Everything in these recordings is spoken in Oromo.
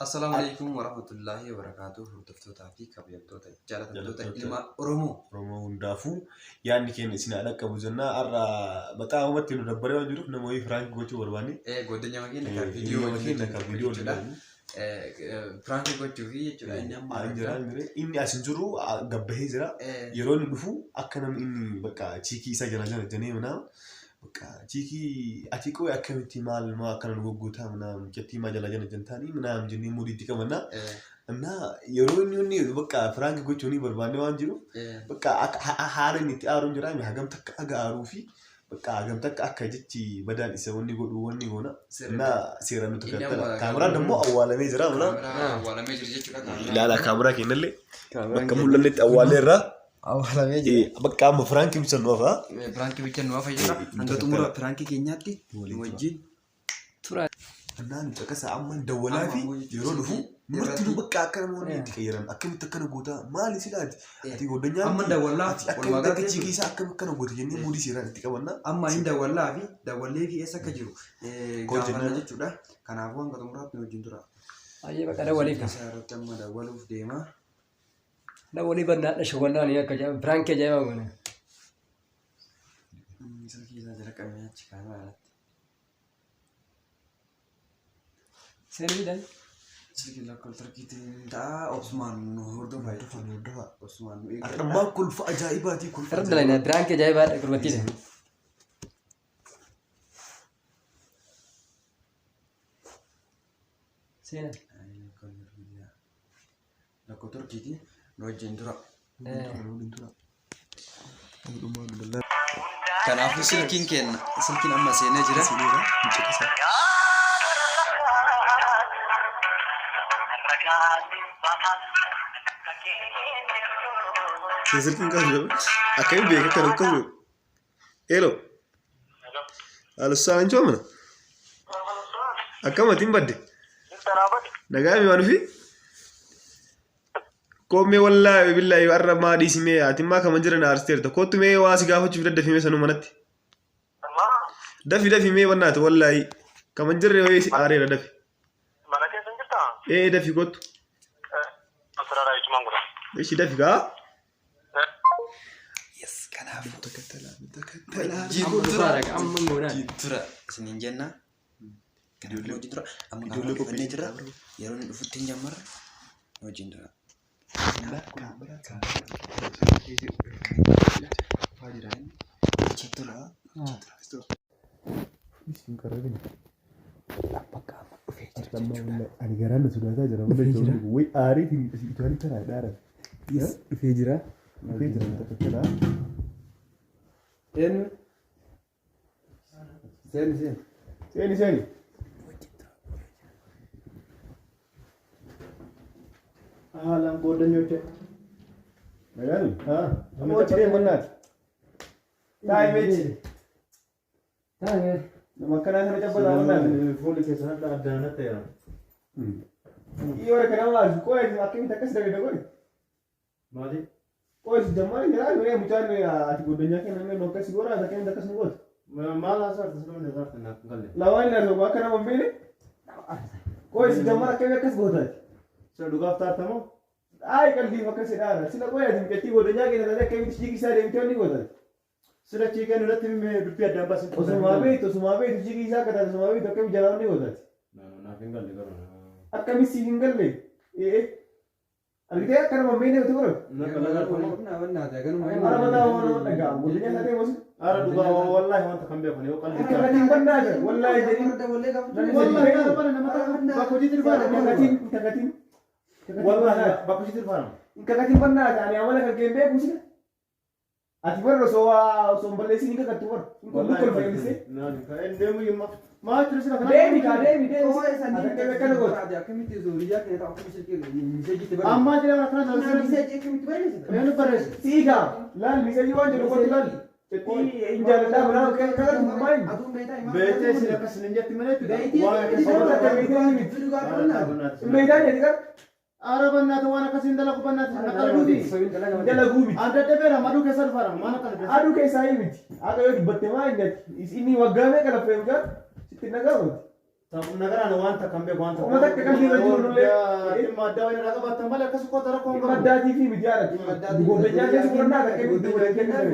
Assalaamu alaikum warahmatullaahi wabarakaatuh. Hordoftootaa fi kabajamtoota jaalatamtoota Jaalattoota. ilma Oromoo. Oromoo hundaafuu yaadni keenya isin haa dhaqqabu jennaa har'a baxaa uumatti nu dabbaree waan jiruuf nama wayii prank gochuu barbaanne. Godina keenya kan viidiyoo Hiriyoota keenya kan viidiyoo jechuudha. hojjennu. Prank gochuu fi jechuudha inni amma Hin jira hin jira. Inni as hin jiru gabbahee jira. Yeroo inni dhufu akka namni inni bakka chiikii isaa jala jala jedhee manaa bakka chiikii ati qoy akkamitti maal maa akkana nu goggootaa manaa mucattii maa jala jala jentaanii manaa jennee mudiitti qabannaa. Innaa yeroo inni inni bakka prank gochuu ni barbaanne waan jiruuf bakka akka haala inni itti aaruun jira hagam takka aga aaruu fi bakka hagam takka akka jechi badaan isa wanni godhu wanni goona. Innaa seera nuti Inni kattala. amma Kaameraan immoo awwaalamee jira mana. Kaameraa awwaalamee jira jechuudha. Ilaala kaameraa keenyallee bakka mul'annetti awwaalleerra. Awwaalamee jira. Bakka amma prank ibsan nu hafa. Prank bicha nu hafa jechuudha. Hanga xumura prank keenyaatti nu wajjin Tura. Annaan caqasa amma dawwalaa fi Amma ammoo yeroo dhufu jechuudha. marti nu bakka akka namoonni itti fayyadaman akkamitti akkana goota maali silaati ati godhanyaa Amma dawwallaa ati walumaa akkamitti galatti akka chiikii isaa akkamitti akkana goota jennee muudii seeraan itti qabanna. Amma inni dawwallaa fi dawwallee fi eessa akka jiru Koo gaafanna jennaan. jechuudha. Kanaafuu hanga xumuraatti nu wajjin tura. Ayyee bakka dawwaliif ka. Isaa irratti amma dawwaluuf deema. Dawwalii bannaadha shawwannaan akka ajaa'iba prank ajaa'ibaa goone. Silkii isaa jala qabee achi kaameraa irratti. Seenuu dhaan. Silkii lakkoofsa ta'a obsumaan nu hordofaa jechuudha. Hordofaa. Obsumaan nu eeggadha. Har'ammaa kolfa ajaa'ibaati kolfa Irra dalagnaa prank ajaa'ibaadha gurbattiidha. Seenaa. Lakkoo Turkiiti nu wajjin tura. Kanaafuu silkiin keenya silkiin amma seenee jira. Silkiin qabu akkamiin beeka kan akkas godhu. Hello. Alusaan anchoo mana. Akkam atiin badde? Nagaa mi waan dhufi? Koomee wallaahi billaahi har'a maa dhiisimee ati maa kama jiran aarsteerta. Kottu mee waa si gaafachuuf daddafii mee sanuu manatti. Dafi dafi mee wannaati wallaahi. Kama jirre wayii si aareera dafi. Mana keessa hin jirtaa? Ee dafi kottu. Asirraa jechuun godha. Ishi dafi kaa. Yes, kanaafuu Amma dhufaadha amma goonaa. tura isiniin jenna. Kanaafuu hojii tura. Amma kaameraa dhufannee jirra. Yeroo inni dhufutti hin jammarra. Hojiin tura. Ani garaan na sodaataa jira. Wayi aariitiin itoolee karaa dhaara. Dhufee jira. Dhufee jira takka Eenyu? Seeni seeni. Seeni seeni. Haalaan qooddanyoche. Nagaani? Haa. Amma hojii deemannaati. Taa'e meechi. Taa'ee. Nama akkanaa kana cabbataa mannaati. Fuulli keessan adda addaan ta'eera. Yoo kana maal qo'ee akkamitti akkas dagada godhe? Maali? Qo'ee jammaan jira yoo mucaan ati goddanyaa kenna namni akkas godha akkamitti akkas nu goota? Maal haasa'arta siloo haasa'arta naaf hin galle. Lamaan inni asoo akka nama hin beekne. Qo'ee jammaan akkamitti akkas gootaati? Sila dhugaaf taartamoo? Ay qalbiif akkas jedhaara. Sila qo'ee ati mucattii goddanyaa kenna taate akkamitti chiikii isaa deemtee wanni gootaati? Sila chiikeen irratti dubbii addaan baasin. Osumaa beektu osumaa beektu chiikii isaa akka taate osumaa beektu akkamitti jalaan ni gootaati? Naaf hin galle garuu. Akkamitti siif hin galle? Ee. Argitee akka nama hin beekne utuu godhatu? Ara mataa waan nama dhaga'amu. Goddanyaa isaa ta'e mosi. Ara dhugaa wallaahi wanta kan beekan yoo qalbii taate. Kakatiin bannaa jira. Wallaahi jedhii. Wallaahi kana bana nama bakka hojiitti dhufaana. Kakatiin kakatiin. Wallaahi bakka hojiitti dhufaana. Kakatiin bannaa jira. Ani amala kan kee hin beeku sila. Ati warra osoo waa osoo hin balleessin hin kakattu warra. Hin kolfa jennise. Deemu yimma. Maal jiru sila kana? Deemi kaa deemi deemi. Ati akkami akkana goota? Ammaa jira kana kana Eenyu barreesse? Siigaa laal miseejii waan jedhu kottu laal. Cettii hin jaaladhaa biraa kakatu maal? Beektee isin akkas hin jetti malee jechuudha. Waan akkasii Waan akka beektee miti. Meedaa jedhi kan Ara bannaata waan akkasii hin dalagu bannaata na qalbuuti. dalaguu miti. An dadhabeera maduu keessa dhufaara maal akka dadhabe. Aduu keessaa hin miti. Akka yoo dubbatte maa hin jatti. Inni waggaa meeqa laffee mucaan sitti hin dhaga'amuti. Nagaraan waan takka hin beeku waan takka. Oma takka kan irra jiru nullee. Dhimma addaa wayii irraa qabaattan malee akkas uffata rakkoo hin Dhimma qabu. addaatii fi miidiyaadha. Gobbeenyaa keessa fudhannaa takka itti godhan kenname.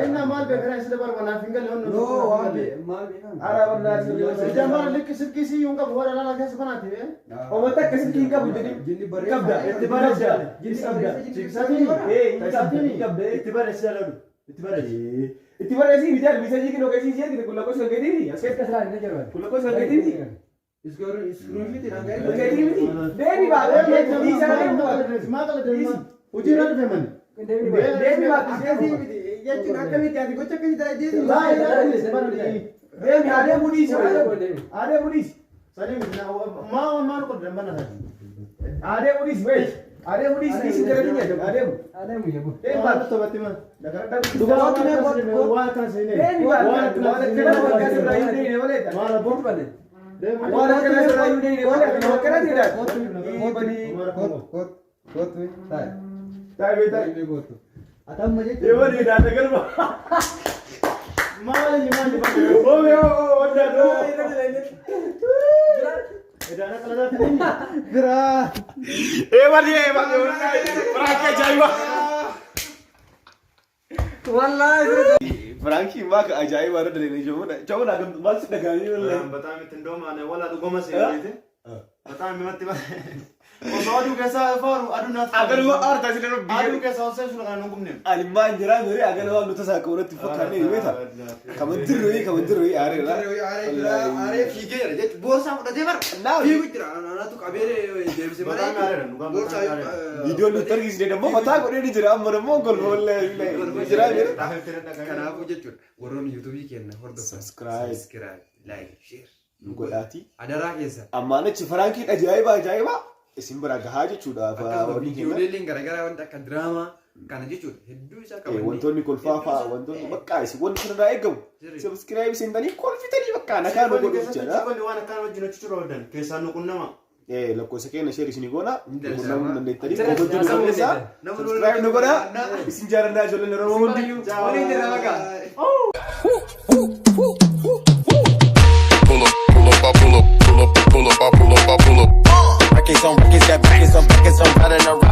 Inni maal beekana isa dabarba naaf hin galle No, waan maal beekan? Ara wallaahi sirrii. Ijaan likki silkii si hin qabu warra lala keessa kanaati. Oma takka silkii hin qabu jedhi. Jinni barreessa. Qabda. Itti bareessa. Jinni qabda. Chiqsatiin. Ee hin qabda. Hin qabda. Itti bareessi jaalladhu. Itti bareessi. Itti bareessi miidiyaa miisajii kinoo keessi ishee kun lakkoofsa kan keetiiti. As keessa Akka silaa hin jarban. kun lakkoofsa kan keetiiti. Iskiriin Kan keetii miti. Deemi baata. Dhiisa deemu baata. Maa qala deemaa. Hojii irraa dhufe mani. Deemi baata. Akkasii miti jechuun akkamitti ati gocha akkasii taa'ee deemu. Deemi adeemu dhiisi. Adeemu dhiisi. Sanii miti maa maal qoddan bana taati. Adeemu dhiisi wees. Adeemu dhiisi dhiisi gara biyya adeemu. Adeemu jedhu. Deemi baata. Torbatti ma. Dhugaa Waan akkana seenee. Deemi baata. Waan akkana bakka sirraa hin deemne malee. Maal abboo? Waan akkana sirraa hin deemne malee. Akkana jedha. Bani. Kootu kootu taa'e. Taa'e taa'e. Kootu. Atamma jechuun. Deemani daata galma. Maal inni maal inni Oome oo wanda doo. Idaana qala taati. Biraa. Ee bani ee bani prank ajaa'iba. Wallaahi. Prank maa ka ajaa'iba irra dalaganii jechuudha. Jechuudha maal si dhagaanii wallahi. በጣም እንደውም ወላ dhuguma seeneeti. በጣም himatti osoo aduu keessa faaru aduu naaf Agaluma aartaa si darbu biyya. aduu keessa osoo sun kan hin gubne. Ani maa hin jiraa ture agaluma nuti isaa qabu fakkaannee beekta. Kaman dirree aareera. Aaree fiigee jira jechuun boorsaa fudhatee bara. Fiigu jira anatu qabee deebisee በጣም aareera dhugaa Boorsaa. Viidiyoon nuti argisne dammoo mataa godhee ni jira amma dammoo golba wallahi jira jira. Kanaafuu jechuudha warroonni yuutuubii keenya hordofan. Subscribe. Subscribe, like, share. Nu godhaati. Adaraa keessa. Ammaan achi prankiin ajaa'iba ajaa'iba isin bira gahaa jechuudha. Akkasuma Wanni keenya. viidiyooleen garaagaraa wanta akka diraamaa kana jechuudha hedduu isaa qabanne. Wantoonni kolfaa fa'aa wantoonni bakka isin wanti sirraa eegamu. Subscribe seentanii kolfitanii bakka nakaa nu godhu jechuudha. Waan akkaan wajjin hojjechuu barbaaddan keessaan nu qunnama. Lakkoofsa keenya share isinii goona. Ni Qunnamuu dandeettanii. Jira, Comment nu barreessaa. Subscribe nu godhaa. Isin jaalannaa ijoolleen Oromoo hundi. Waliin jira bakka. Pull up, pull up, I pull up, pull up, pull up, I pull up, I pull up. Records on records, got records on records, I'm riding around.